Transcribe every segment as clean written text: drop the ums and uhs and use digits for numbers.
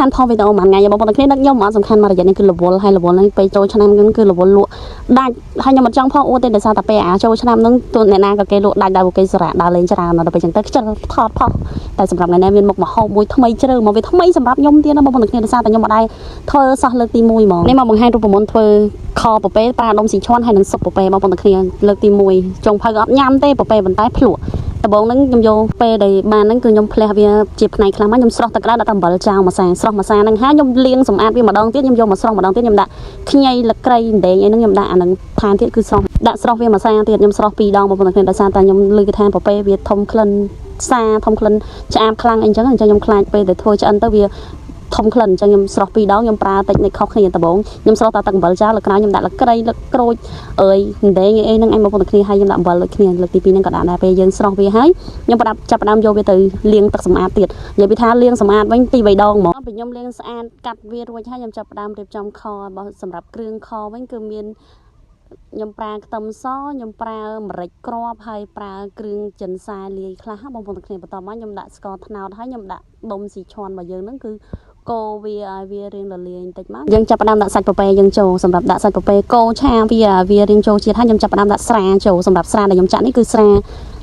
ខានផុសវីដេអូមួយថ្ងៃបងប្អូនទាំងគ្នានឹកខ្ញុំអត់សំខាន់មករយៈនេះគឺរវល់ហើយរវល់ហ្នឹងពេលចូលឆ្នាំហ្នឹងគឺរវល់លក់ដាច់ហើយខ្ញុំអត់ចង់ផុសអួតទេដោយសារតែពេលអាចូលឆ្នាំហ្នឹងទូអ្នកណាក៏គេលក់ដាច់ដែរព្រោះគេសារៈដើរលេងច្រើនដល់ពេលចឹងទៅខ្ជិលថតផុសតែសម្រាប់ថ្ងៃនេះមានមុខម្ហូបមួយថ្មីជ្រើមកវាថ្មីសម្រាប់ខ្ញុំទៀតណាបងប្អូនទាំងគ្នាដោយសារតែខ្ញុំអត់ដែរធ្វើសោះលើកទី1ហ្មងនេះមកបង្ហាញរូបមន្តធ្វើខពពែប្រើដុំស៊ីឈွန်ហើយនឹងស៊ុបពពែបងប្អូនទាំងគ្នាលើកទី1ចុងភៅអត់ញ៉ាំទេពពែប៉ុន្តែភ្លក់ ដំបូងហ្នឹងខ្ញុំយកពេលដែលបានហ្នឹងគឺខ្ញុំផ្លះវាជាផ្នែកខ្លះមកខ្ញុំស្រស់ទឹកក្តៅដាក់តែអំបិលចោលមួយសាស្រស់មួយសាហ្នឹងហើយខ្ញុំលាងសម្អាតវាម្ដងទៀតខ្ញុំយកមកស្រស់ម្ដងទៀតខ្ញុំដាក់ខ្ញីលក្រៃអណ្ដែងអីហ្នឹងខ្ញុំដាក់អាហ្នឹងថែមទៀតគឺស្រស់ដាក់ស្រស់វាមួយសាទៀតខ្ញុំស្រស់ពីរដងបងប្អូនគ្នាដោយសារតែខ្ញុំឮគេថាពពែវាធំក្លិនសាធំក្លិនឆ្អាបខ្លាំងអីចឹងអញ្ចឹងខ្ញុំខ្លាចពេលដែលធ្វើឆ្អិនទៅវាធំក្លិនអញ្ចឹងខ្ញុំស្រស់ពីរដងខ្ញុំប្រើតិចនិចខុសគ្នាដំបូងខ្ញុំស្រស់តែទឹកអំបិលចោលលើក្រោយខ្ញុំដាក់លក្រៃលក្រូចអើយអណ្ដែងអីហ្នឹងឯងបងប្អូនគ្នាហើយខ្ញុំដាក់អំបិលដូចគ្នាលើកទី2ហ្នឹងក៏ដាក់ដែរពេលយើងស្រស់វាហើយ ខ្ញុំផ្ដាប់ចាប់ផ្ដើមយកវាទៅលាងទឹកសម្អាតទៀតនិយាយពីថាលាងសម្អាតវិញពី3ដងហ្មងពេលខ្ញុំលាងស្អាតកាត់វារួចហើយខ្ញុំចាប់ផ្ដើមរៀបចំខរបស់សម្រាប់គ្រឿងខវិញគឺមានខ្ញុំប្រើខ្ទឹមសខ្ញុំប្រើម្រេចគ្រាប់ហើយប្រើគ្រឿងចិនសាលាយខ្លះបងប្អូនទាំងគ្នាបន្ទាប់មកខ្ញុំដាក់ស្ករត្នោតហើយខ្ញុំដាក់ដុំស៊ីឈွန်របស់យើងហ្នឹងគឺកូរវាឲ្យវារៀងរលាយបន្តិចមកយើងចាប់ផ្ដើមដាក់សាច់ពពែយើងចូលសម្រាប់ដាក់សាច់ពពែកូរឆាវាឲ្យវារៀងចូលជាតិហើយខ្ញុំចាប់ផ្ដើមដាក់ស្រាចូលសម្រាប់ស្រាដែលខ្ញុំចាក់នេះគឺស្រា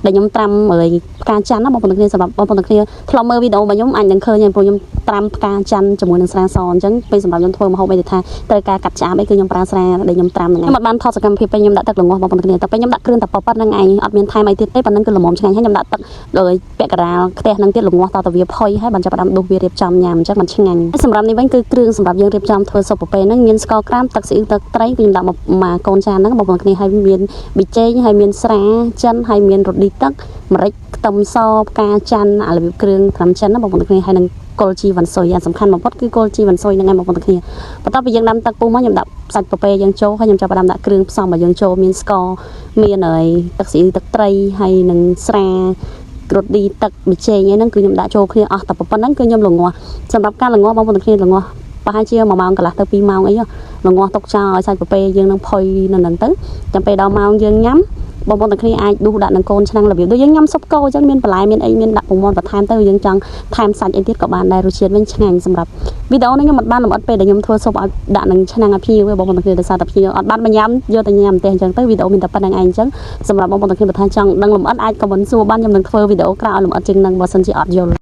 ដែលខ្ញុំត្រាំអើយផ្កាច័ន្ទណាបងប្អូនទាំងគ្នាសម្រាប់បងប្អូនទាំងគ្នាធ្លាប់មើលវីដេអូរបស់ខ្ញុំអាចនឹងឃើញហើយព្រោះខ្ញុំត្រាំផ្កាច័ន្ទជាមួយនឹងស្រាសអញ្ចឹងពេលសម្រាប់ខ្ញុំធ្វើម្ហូបអីទៅថាត្រូវការកាត់ឆ្អាបអីគឺខ្ញុំប្រើស្រាដែលខ្ញុំត្រាំហ្នឹងឯងខ្ញុំអត់បានថតសកម្មភាពពេលខ្ញុំដាក់ទឹករងាស់បងប្អូនទាំងគ្នាតែពេលខ្ញុំដាក់គ្រឿងតែប៉ុណ្្នឹងឯងអត់មានថែមអីទៀតទេប៉ុណ្្នឹងគឺល្មមឆ្ងាញ់ហើយខ្ញុំដាក់ទឹកដោយពាក់កណ្ដាលខ្ទះហ្នឹងទៀតរងាស់តទៅវាផុយហើយបានចាប់ផ្ដើមដួសវារៀបចំញ៉ាំអញ្ចឹងมันឆ្ងាញ់សម្រាប់នេះវិញគឺគ្រឿងសម្រាប់យើងរៀបចំធ្វើស៊ុបពពែហ្នឹងមានស្ករក្រាមទឹកស៊ីអ៊ីវទឹកត្រីគឺខ្ញុំដាក់មកមួយកូនចានហ្នឹងបងប្អូនគ្នាហើយមានប៊ីចេងហើយមានស្រាចិនហើយមានរឌីទឹកម្រេចខ្ទឹមសផ្កាច័ន្ទអារបៀបគ្រឿងត្រាំចិនណាបងប្អូនគ្នាហើយនឹងគល់ជីវ៉ាន់ស៊ុយអាសំខាន់បំផុតគឺគល់ជីវ៉ាន់ស៊ុយហ្នឹងឯងបងប្អូនគ្នាបន្ទាប់ពីយើងដាំទឹកពុះមកខ្ញុំដាក់សាច់ពពែយើងចូលហើយខ្ញុំចាប់ផ្ដើមដាក់គ្រឿងផ្សំរបស់យើងចូលមានស្ករមានហើយទឹកស៊ីអ៊ីវទឹកត្រីហើយនឹងស្រាក្រឌីទឹកប៊ីចេងអីហ្នឹងគឺខ្ញុំដាក់ចូលគ្នាអស់តែប៉ុណ្្នឹងគឺខ្ញុំរងាស់សម្រាប់ការរងាស់បងប្អូនគ្នារងាស់ប្រហែលជា1ម៉ោងកន្លះទៅ2ម៉ោងអីរងាស់ទុកចោលឲ្យសាច់ពពែយើងនឹងផុយនៅហ្នឹងទៅចាំពេលដល់ម៉ោងយើងញ៉ាំបងប្អូនទាំងគ្នាអាចដួសដាក់នឹងកូនឆ្នាំងរបៀបដូចយើងញ៉ាំស៊ុបគោអញ្ចឹងមានបន្លែមានអីមានដាក់ពងមាន់បន្ថែមទៅយើងចង់ថែមសាច់អីទៀតក៏បានដែររសជាតិវិញឆ្ងាញ់សម្រាប់វីដេអូនេះខ្ញុំមិនបានលម្អិតពេលដែលខ្ញុំធ្វើស៊ុបឲ្យដាក់នឹងឆ្នាំងឲ្យភ្ញៀវទេបងប្អូនទាំងគ្នាដោយសារតែភ្ញៀវអត់បានមកញ៉ាំយកតែញ៉ាំផ្ទះអញ្ចឹងទៅវីដេអូមានតែប៉ុណ្្នឹងឯងអញ្ចឹងសម្រាប់បងប្អូនទាំងគ្នាបើថាចង់ដឹងលម្អិតអាច comment សួរបានខ្ញុំនឹងធ្វើវីដេអូក្រោយឲ្យលម្អិតជាងនឹងបើសិនជាអត់យល់។